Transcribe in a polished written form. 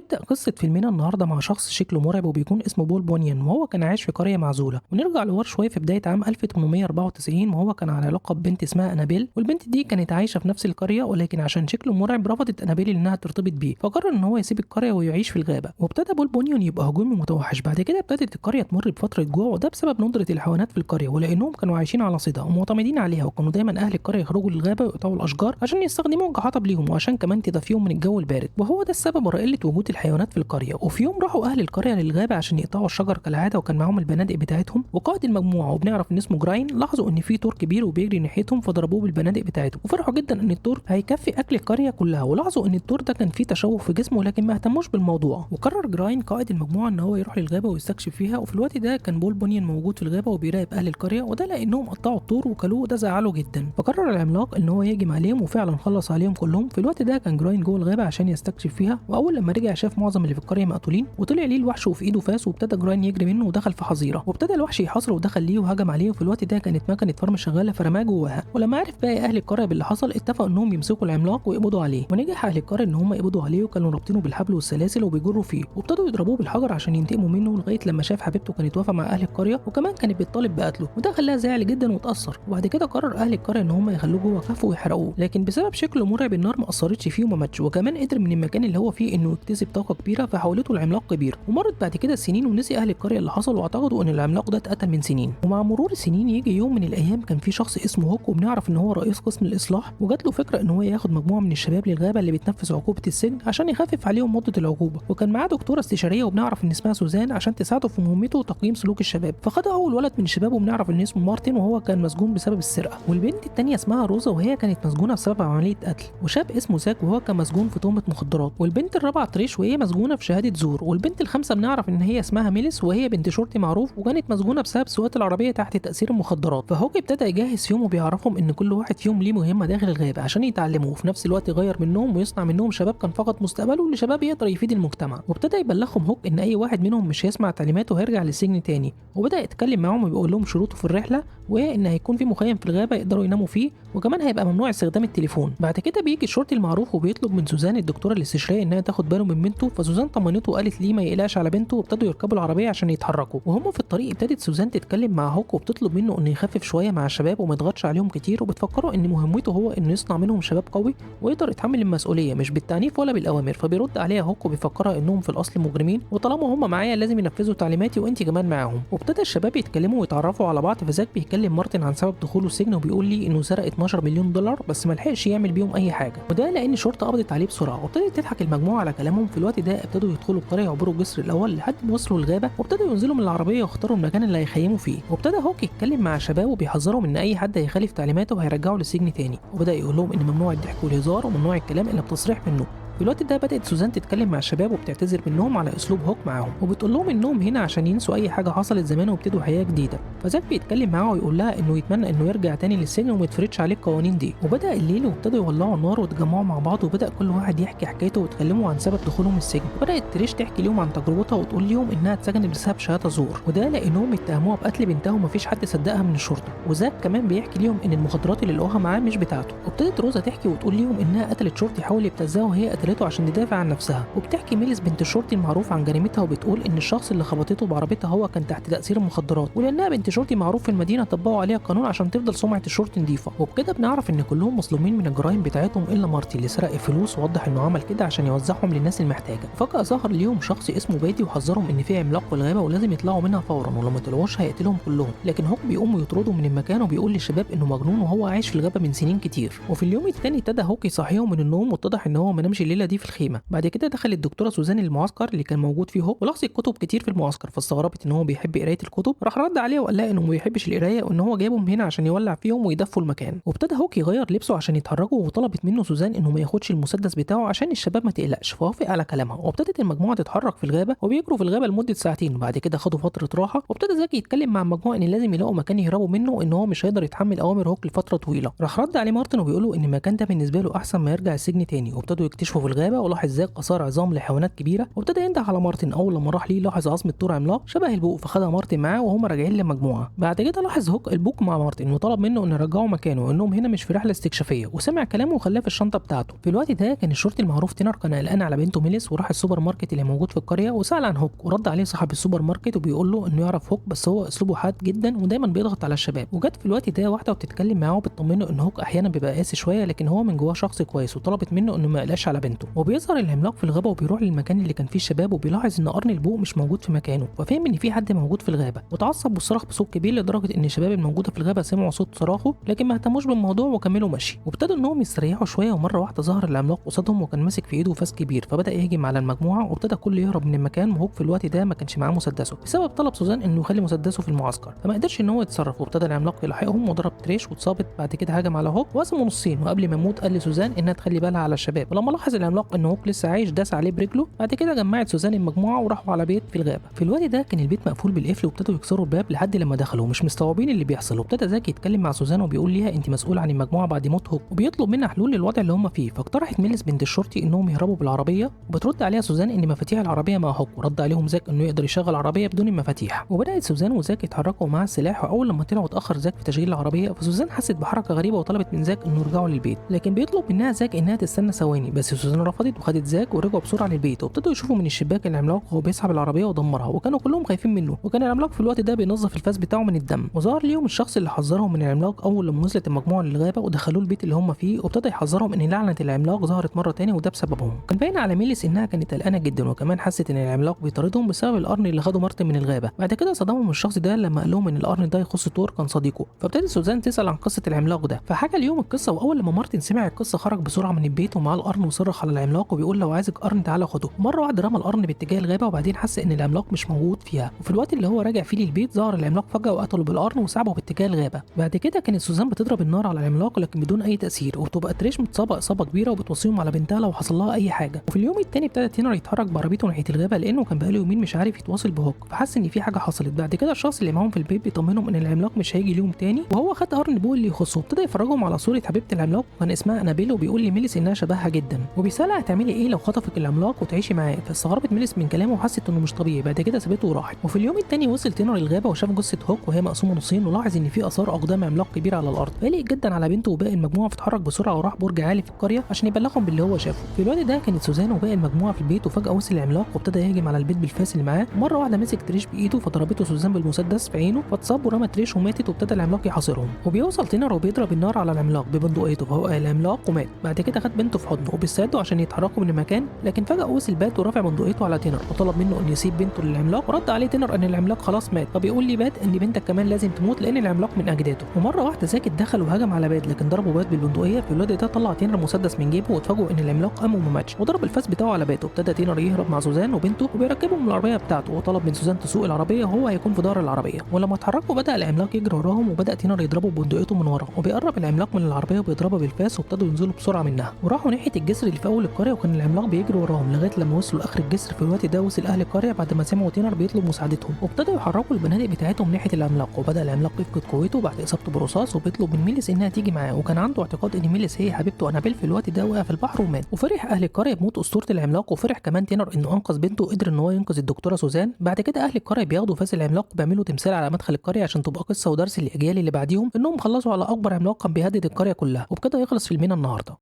وتبدا قصة فيلمنا النهارده مع شخص شكله مرعب وبيكون اسمه بول بونيان، وهو كان عايش في قرية معزولة. ونرجع لورا شوية في بداية عام 1894، وهو كان على علاقة ببنت اسمها انابيل، والبنت دي كانت عايشه في نفس القرية، ولكن عشان شكله مرعب رفضت انابيل انها ترتبط بيه، فقرر ان هو يسيب القرية ويعيش في الغابة. وابتدى بول بونيون يبقى هجومي متوحش. بعد كده ابتدت القرية تمر بفترة جوع، وده بسبب ندره الحيوانات في القرية، ولانهم كانوا عايشين على صيدها ومعتمدين عليها، وكانوا دايما اهل القرية يخرجوا للغابه ويقطعوا الاشجار عشان يستخدموها كحطب ليهم، وعشان كمان تدفيهم من الجو البارد، وهو ده السبب وراء قلة وجود الحيوانات في القرية. وفي يوم راحوا اهل القرية للغابه عشان يقطعوا الشجر كالعادة، وكان معاهم البنادق بتاعتهم. وقائد المجموعة وبنعرف ان اسمه جراين لاحظوا ان في تور كبير وبيجري ناحيتهم، فضربوه بالبنادق بتاعتهم، وفرحوا جدا ان التور هيكفي اكل القرية كلها. ولاحظوا ان التور ده كان فيه تشوه في جسمه، لكن ما اهتموش بالموضوع. وقرر جراين قائد المجموعة ان هو يروح للغابه ويستكشف فيها. وفي الوقت ده كان بول بونيان موجود في الغابة وبيراقب اهل القرية، وده لانهم قطعوا التور وكلوه، وده زعله جدا. فقرر العملاق ان هو يهجم عليهم، وفعلا خلص عليهم كلهم. في الوقت ده كان جراين جوه الغابة عشان يستكشف فيها، واول لما رجع شاف معظم اللي في القرية مقتولين، وطلع ليه الوحش وفي ايده فاس، وابتدى جراين يجري منه ودخل في حظيرة، وابتدى الوحش يحاصره ودخل ليه وهجم عليه. وفي الوقت ده كانت مكنه فرم شغالة فرماه جواها. ولما عرف باقي اهل القرية باللي حصل اتفقوا انهم يمسكوا العملاق ويقبضوا عليه، ونجح اهل القرية ان هم يقبضوا عليه، وكانوا رابطينه بالحبل والسلاسل وبيجروا فيه، وابتدوا يضربوه بالحجر عشان ينتقموا منه، لغاية لما شاف حبيبته كانت واقفة مع اهل القرية، وكمان كانت بتطالب بقتله، وده خلاها زعل جدا واتاثر. وبعد كده قرر اهل القرية ان هم يخلوه جوه كهف ويحرقوه، لكن بسبب شكله مرعب النار ما اثرتش فيه وما ماتش، وكمان قدر من المكان اللي هو فيه انه يكتسب طاقة كبيرة فحولته لعملاق كبير. ومرت بعد كده السنين ونسي اهل القرية اللي حصل، واعتقدوا ان العملاق ده اتقتل من سنين. ومع مرور السنين يجي يوم من الايام كان في شخص اسمه هوك، وبنعرف ان هو رئيس قسم الاصلاح، وجات له فكرة ان هو ياخد مجموعة من الشباب للغابه اللي بتنفذ عقوبه السجن عشان يخفف عليهم مده العقوبة. وكان معاه دكتورة استشارية وبنعرف ان اسمها سوزان عشان تساعده في مهمته وتقييم سلوك الشباب. فخد اول ولد من الشباب وبنعرف ان اسمه مارتن، وهو كان مسجون بسبب السرقة، والبنت الثانية اسمها روزا وهي كانت مسجونه بسبب عملية قتل، وشاب اسمه زاك وهو كان مسجون في تهمه مخدرات، والبنت الرابعة تريش وهي مسجونه في شهادة زور، والبنت الخامسة بنعرف ان هي اسمها ميليس وهي بنت شرطي معروف وكانت مسجونه بسبب سواقة العربية تحت تاثير المخدرات. فهوك ابتدى يجهز فيهم وبيعرفهم ان كل واحد فيهم ليه مهمة داخل الغابة عشان يتعلموا، وفي نفس الوقت يغير منهم ويصنع منهم شباب كان فقط مستقبله لشباب يقدر يفيد المجتمع. وابتدى يبلغهم هوك ان اي واحد منهم مش هيسمع تعليماته هيرجع للسجن تاني، وبدا يتكلم معاهم وبيقول لهم شروطه في الرحلة، وهي ان هيكون في مخيم في الغابة يقدروا يناموا فيه، وكمان هيبقى ممنوع استخدام التليفون. بعد كده بيجي الشرطي المعروف وبيطلب من سوزان الدكتورة الاستشارية انها تاخد باله من بنته، فسوزان طمنته وقالت ليه ما يقلقش على بنته، وابتدوا يركبوا العربية عشان يتحركوا. وهم في الطريق ابتدت سوزان تتكلم مع هوك وبتطلب منه انه يخفف شوية مع الشباب وما يضغطش عليهم كتير، وبتفكروا ان مهمته هو انه يصنع منهم شباب قوي ويقدر يتحمل المسؤولية مش بالتعنيف ولا بالاوامر. فبيرد عليها هوك وبيفكرها انهم في الاصل مجرمين، وطالما هم معايا لازم ينفذوا تعليماتي وانت كمان معاهم. وابتدى الشباب يتكلموا ويتعرفوا على بعض. فزاك بيكلم مارتن عن سبب دخوله السجن وبيقول لي انه سرق 12 مليون دولار بس ما لحقش يعمل بيهم اي حاجة، وده لان الشرطة قبضت عليه بسرعة. وابتدت تضحك المجموعة على كلامهم. في الوقت ده ابتدوا يدخلوا القرية يعبروا الجسر الاول لحد ما وصلوا الغابة، وابتدوا ينزلوا من العربية ويختاروا المكان اللي هيخيموا فيه. وابتدى هوك يتكلم مع الشباب وبيحذرهم ان اي حد هيخالف تعليماته هيرجعه للسجن تاني، وبدا يقول لهم ان ممنوع الضحك والهزار وممنوع الكلام الا بتصريح منه. في الوقت ده بدأت سوزان تتكلم مع الشباب وبتعتذر منهم على اسلوب هوك معاهم، وبتقول لهم انهم هنا عشان ينسوا اي حاجة حصلت زمان وابتدوا حياة جديدة. فزاك بيتكلم معاه ويقول لها انه يتمنى انه يرجع تاني للسجن وما يتفرضش عليه القوانين دي. وبدأ الليل وابتدوا يولعوا النار واتجمعوا مع بعض، وبدأ كل واحد يحكي حكايته ويتكلموا عن سبب دخولهم السجن. وبدأت تريش تحكي لهم عن تجربتها وتقول لهم انها اتسجنت بسبب شهادة زور، وده لانهم اتهموها بقتل بنتها ومفيش حد صدقها من الشرطة. وزاك كمان بيحكي لهم ان المخدرات اللي لقوها معاه مش بتاعته. وابتدت روزا تحكي وتقول لهم انها قتلت شرطي حاول يبتزها وهي قتلته عشان تدافع عن نفسها. وبتحكي ميليس بنت الشرطي المعروف عن جريمتها، وبتقول ان الشخص اللي خبطته بعربيتها هو كان تحت تاثير المخدرات، ولانها بنت شرطي معروف في المدينة طبقوا عليها القانون عشان تفضل سمعه الشرطي نظيفة. وبكده بنعرف ان كلهم مظلومين من الجرائم بتاعتهم الا مارتي اللي سرق الفلوس ووضح انه عمل كده عشان يوزعهم للناس المحتاجه. فجاة ظهر ليهم شخص اسمه بادي وحذرهم ان في عملاق في الغابة ولازم يطلعوا منها فورا، ولو ما طلعوش هيقتلهم كلهم. لكن هوك بيقوم ويطردهم من المكان وبيقول للشباب انه مجنون وهو عايش في الغابة من سنين كتير. وفي اليوم الثاني ابتدى هوك يصحيهم من النوم، واتضح ان هو ما نامش الليلة دي في الخيمة. بعد كده دخل الدكتورة سوزان المعسكر اللي كان موجود فيه هوك، ولاحظت كتب كتير في المعسكر، فاستغربت ان هو بيحب قرايه الكتب. راح رد عليها وقال لها انه ما بيحبش القراية وان هو جايبهم هنا عشان يولع فيهم ويدفوا المكان. وابتدى هوك يغير لبسه عشان يتحركوا، وطلبت منه سوزان انه ما ياخدش المسدس بتاعه عشان الشباب ما تقلقش، فوافق على كلامها. وابتدت المجموعة تتحرك في الغابة وبيجروا في الغابة لمدة ساعتين. وبعد كده خدوا فترة راحة، وابتدى زاك يتكلم مع المجموعة ان لازم يلاقوا مكان يهربوا منه وان هو مش هيقدر يتحمل اوامر هوك لفترة طويلة. راح رد عليه مارتن وبيقول له ان المكان ده بالنسبة له احسن ما يرجع السجن تاني. وابتدوا يكتشفوا في الغابة، ولاحظ زاك اثار عظام لحيوانات كبيرة وابتدى ينده على مارتن. اول لما راح ليه لاحظ عظمه تور عملاق شبه البوق، فخدها مارتن معاه وهم راجعين للمجموعة. بعد كده لاحظ هوك البوق مع مارتن وطلب منه انه يرجعه مكانه وانهم هنا مش في رحله استكشافيه، وسمع كلامه وخلاه في الشنطة بتاعته. في الوقت ده كان الشرطي المعروف تينر كان قلقان على بنته ميليس، وراح السوبر ماركت اللي موجود في القرية وسال عن هوك، ورد عليه صاحب السوبر ماركت وبيقول له انه يعرف هوك بس هو اسلوبه حاد جدا ودايما بيضغط على الشباب. وجت في الوقت ده واحدة وبتتكلم معاه وبتطمنه ان هوك احيانا بيبقى قاسي شوية لكن هو من جواه شخص كويس، وطلبت منه انه ما يقلقش على بنته. وبيظهر العملاق في الغابة وبيروح للمكان اللي كان فيه الشباب، وبيلاحظ ان قرن البوق مش موجود في مكانه، ففهم ان في حد موجود في الغابة، وتعصب وصرخ بصوت كبير لدرجة ان الشباب الموجودة في الغابة سمعوا صوت صراخه لكن ما اهتموش بالموضوع وكملوا مشي. وابتدوا انهم يستريحوا شوية، ومرة واحدة ظهر العملاق قصادهم وكان ماسك في ايده فاس كبير، فبدا يهجم على المجموعة وابتدى الكل يهرب من المكان. وهوك في الوقت ده ما كانش معاه مسدسه بسبب طلب سوزان انه يخلي مسدسه في المعسكر، فما قدرش ان هو يتصرف، وابتدى العملاق يلاحقهم وضرب تريش واتصابت. بعد كده هجم على هوك وقسمه نصين، وقبل ما يموت قال لسوزان انها تخلي بالها على الشباب. ولما لاحظ العملاق ان هوك لسه عايش داس عليه برجله. بعد كده جمعت سوزان المجموعة وراحوا على بيت في الغابة. في الوقت ده كان البيت مقفول بالقفل، وابتدوا يكسروا الباب لحد لما دخلوا مش مستوعبين اللي بيحصل. وابتدى زاك يتكلم مع سوزان وبيقول ليها انت مسؤولة عن المجموعة بعد موت هوك، وبيطلب منها حلول للوضع اللي هم فيه. فاقترحت ميليس بنت الشرطي انهم يهربوا بالعربية، وبترد عليها سوزان ان مفاتيح العربية مع هوك، ورد عليهم زاك انه يقدر يشغل العربية بدون المفاتيح. وبدات سوزان وزاك يتحركوا مع السلاح، واول لما طلعوا اتاخر زاك في تشغيل العربية، فسوزان حست بحركة غريبة وطلبت من زاك انه يرجعوا للبيت، لكن بيطلب منها زاك انها تستنى ثواني، بس سوزان رفضت وخدت زاك ورجعوا بسرعة للبيت. وابتدوا يشوفوا من الشباك العملاق وهو بيسحب العربية ودمرها، وكانوا كلهم خايفين منه، وكان العملاق في الوقت ده بينظف الفاس بتاعه من الدم. وظهر ليهم الشخص اللي حذرهم من العملاق اول لما وصلت المجموعة للغابه ودخلوه البيت اللي هم فيه، وابتدى يحذرهم ان لعنه العملاق ظهرت مرة تاني وده بسببهم. كان باين على ميليس انها كانت قلقانة جدا، وكمان حست ان العملاق بيطاردهم بسبب القرن اللي خده مارتن من الغابة. بعد كده صدمهم الشخص ده لما قال لهم ان القرن ده يخص تور كان صديقه، فابتدت سوزان تسال عن قصة العملاق ده، فحكى اليوم القصة. واول لما مارتن سمع القصة خرج بسرعة من البيت ومعاه القرن وصرخ على العملاق وبيقول لو عايزك قرن تعالى خده. مرة واحدة رمى القرن باتجاه الغابة، وبعدين حس ان العملاق مش موجود فيها. وفي الوقت اللي هو راجع فيه للبيت ظهر العملاق فجاة وقتله بالقرن وسحبه باتجاه الغابة. بعد كده كانت سوزان بتضرب النار على العملاق لكن بدون اي تاثير، وبتبقى تريش متصابه اصابه كبيرة وبتوصيهم على بنتها لو حصل لها اي حاجة. وفي اليوم الثاني ابتدى تينر يتحرك بعربيته ناحية الغابة لانه كان بقاله يومين مش عارف يتواصل بهوك، فحس ان في حاجة حصلت. بعد كده الشخص اللي معاهم في البيت بيطمنهم ان العملاق مش هيجي ليهم تاني، وهو خد قرن بوق اللي يخصه. وابتدى يفرجهم على صوره حبيبه العملاق وكان اسمها انابيل، وبيقول لميليس انها شبهها جدا، وبيسالها هتعملي ايه لو خطفك العملاق وتعيشي معاه. فاستغربت ميليس من كلامه وحست انه مش طبيعي. بعد كده سابته وراحت. وفي اليوم الثاني وصل تينر الغابة وشاف جثة هوك وهي مقسومة نصين، ولاحظ ان في اثار اقدام عملاق كبيرة على الارض، فقلق جدا على بنته وباقي المجموعة، فاتحرك بسرعة وراح برج عالي في القرية عشان يبلغهم باللي هو شافه. في الوقت ده كانت سوزان وباقي المجموعة في البيت، وفجاة وصل العملاق وابتدى يهجم على البيت بالفاس اللي معاه. مرة واحدة مسك تريش بايده فضربته سوزان بالمسدس في عينه فاتصاب ورمى تريش وماتت، وابتدى العملاق يحاصرهم. وبيوصل تينر وبيضرب النار على العملاق ببندقيته فهو العملاق ومات. بعد كده خد بنته في حضنه وبيستعدوا عشان يتحركوا من المكان، لكن فجاة وصل بات ورافع بندقيته على تينر وطلب منه ان يسيب بنته للعملاق. ورد عليه تينر ان العملاق خلاص مات، فبيقول لي بات ان بنتك كمان لازم تموت لان العملاق من اجداده. ومرة واحدة زاك اتدخل وهجم على بات لكن ضربه بات بالبندقيه. في الوقت ده طلع تينر مسدس من جيبه واتفاجئوا ان العملاق قام وما ماتش وضرب الفاس بتاعه على بات. وابتدى تينر يهرب مع سوزان وبنته وبيركبهم العربية بتاعته، وطلب من سوزان تسوق العربية وهو هيكون في ظهر العربية. ولما اتحركوا بدا العملاق يجري وراهم، وبدا تينر يضربه ببندقيته من ورا، وبيقرب العملاق من العربية وبيضربها بالفاس، وابتدوا ينزلوا بسرعة منها وراحوا ناحية الجسر اللي في اول القرية، وكان العملاق بيجري وراهم لغاية لما وصلوا لاخر الجسر. في الوقت ده وصل اهل القرية بعد ما سمعوا تينر بيطلب مساعدتهم، وابتدوا يحركوا البنادق بتاعتهم ناحية العملاق. وبدا العملاق يفقد قوته بعد اصابته برصاص، وبيطلب من ميليس انها تيجي معاه، وكان عنده اعتقاد ان ميليس هي حبيبته انابيل. في الوقت ده وقع في البحر ومات. وفرح اهل القرية بموت اسطورة العملاق، وفرح كمان تينر انه انقذ بنته وقدر ان هو ينقذ الدكتورة سوزان. بعد كده اهل القرية بياخدوا فاس العملاق وبيعملوا تمثال على مدخل القرية عشان تبقى قصة ودرس للاجيال اللي بعديهم انهم خلصوا على اكبر عملاق كان بيهدد القرية كلها. وبكده يخلص فيلمنا النهارده.